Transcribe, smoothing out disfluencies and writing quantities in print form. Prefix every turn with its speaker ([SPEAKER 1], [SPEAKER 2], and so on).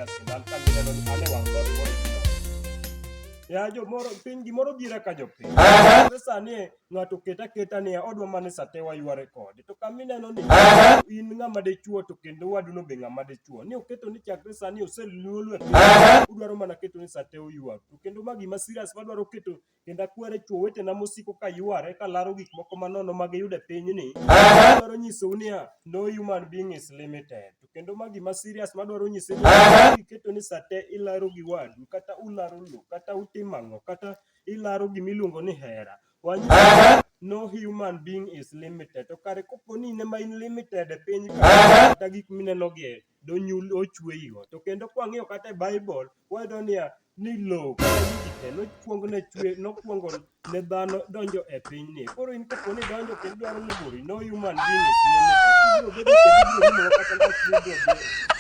[SPEAKER 1] serious kendo an kama ineno ni an e wang' dhoot koro ibiro. Ya jomoro piny gimoro dhiera ka jopiny. Koro sani e, ng'ato ket aketa niya odwa mana ni sate wayware kode. To kama ineno ni in ng'ama dichuo to kendo waduno be ng'ama dichuo. Ni oketo ni chakre sani oseluolu e piny. Udwaro mana keto ni sate uywaru. To kendo ma gima serious madwaro keto kendo akwere chwo wetena mosiko ka yware ka laro gik moko manono ma giyudo e pinyni. Adwaro nyisou niya no human being is limited. To kendo ma gima serious madwaro nyise ni iketo ni sate ilaro gi wadu kata ularo lo kata utimo ang'o kata ilaro gima iluongo ni hera. Wanyise no human being is limited. To kare kopo ni in ema in limited e piny ka kata gik mineno gi donyul ochweyigo. To kendo kwang'iyo kata e Bible wayudo niya ni lowo kata gigi te nokwong ne chwe nokwongo ne dhano donjo e pinyni. Koro in kapo ni donjo kendo dwaro lubori, no human being is limited. Ibiro bedo kendo ibiro rumo kata loch ibiro bedo.